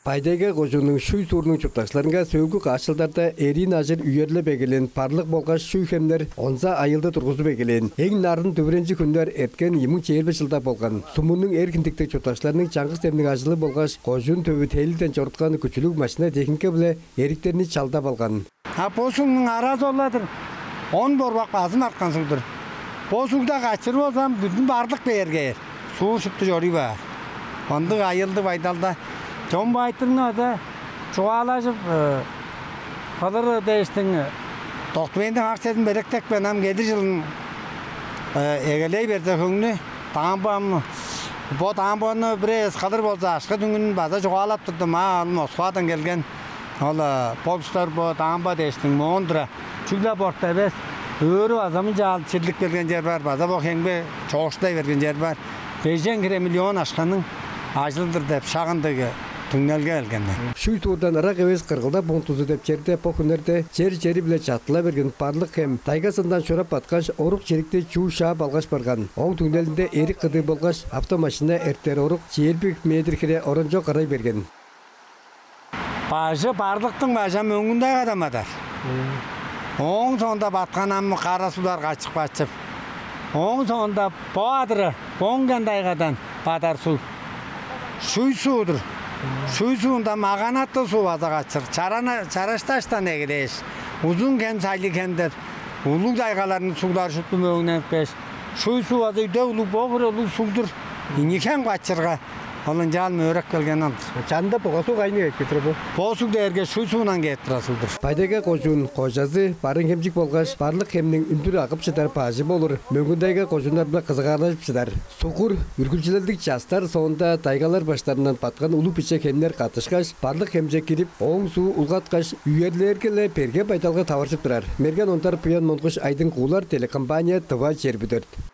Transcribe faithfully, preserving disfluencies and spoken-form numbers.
Бай-Тайга кожууннуң Шуй суурнуң чурттакчыларынга сөөлгү каш чылдарда эриин ажыр үерлеп эгелээн Барлык болгаш Шуй хемнер онза айыылды тургузуп эгелээн. Эң нарын дүвүренчиг хүннер эрткен ийи муң чээрби чылда болган. Сумунуң эр хиндиктиг чурттакчыларының чаңгыс демниг ажылы болгаш кожуун төвү Тээлиден чоруткан күчүлүг машина-техника-биле эриктерни чалдап алган. А бо сугнуң аразы ол-ла-дыр, он борбак базым арткан суг-дур. Бо сугда качыр болза, ам бүдүн Барлык бээр кээр. Суур шупту чоруй баар. Ындыг айыылдыг байдалда чон байтыңны ада чугаалажып, э, кылыр дээштиң, э, доктументтиң акциязын белектепкен, ам келир чылын, э, эгелей берзе хөңнү, дамба ам, бо дамбаны бир эвес кылыр болза, акша-түңүн база чугаалап турдум. А, ол Москвадан келген, ол, э, болуштар бо дамба дээштиң моон тура. Чүгле порт эвес, өрү база мынчаал чирлип келген чер бар, база бо хемге чоокшулай берген чер бар. Бежен хире миллион акшаның ажылы-дыр деп шак ындыг түңнелге келген мен. Шуй суурдан ырак эвес Кыргылда пунктузу деп черде бо хүннерде чер-чери-биле чаттыла берген Барлык хем тайгазындан шурап баткаш, орук-чирикти чүү шаап алгаш барган. Ооң түңнелинде эрик кыдыы болгаш автомашина эртер орук чээрби метр хире оранчок ырай берген. Бажы, Барлыктың бажы ам Мөңгүн-Тайгадан бадар. Ооң соонда баткан ам кара сулар качып-качып. Ооң соонда бо адыры Боңген-Тайгадан бадар суг. Шуй суу-дур. Шуй суунда Маганаттыг суу база качыр. Чарана-, Чарашташтан эгелээш, Узун хем, Сайлыг хем деп улуг тайгаларның суглары шупту мөөңненип кээш, Шуй суу база үде улуг, бо хире улуг суг-дур. Ийи хем качырга, ол ынчаал мөөреп келген ол-дур. Чанында буга суг кайыын кээп турар бо? Бо суг дээрге Шуй суундан кээп турар суг-дур. Бай-Тайга кожуун кожазы Барыын-Хемчик болгаш Барлык хемниң үндүр агып чыдар бажы болур Мөңгүн-Тайга кожууннар-биле кызыгаарлажып чыдар. Сугур, үргүлчүлелдиг частар соонда тайгалар баштарындан баткан улуг-биче хемнер каттышкаш, Барлык хемче кирип, ооң суу улгаткаш, үерлээрге-ле берге байдалга таваржып турар. Мерген Ондар, Буян Монгуш, Айдың Куулар, телекомпания «Тыва чээрби дөрт».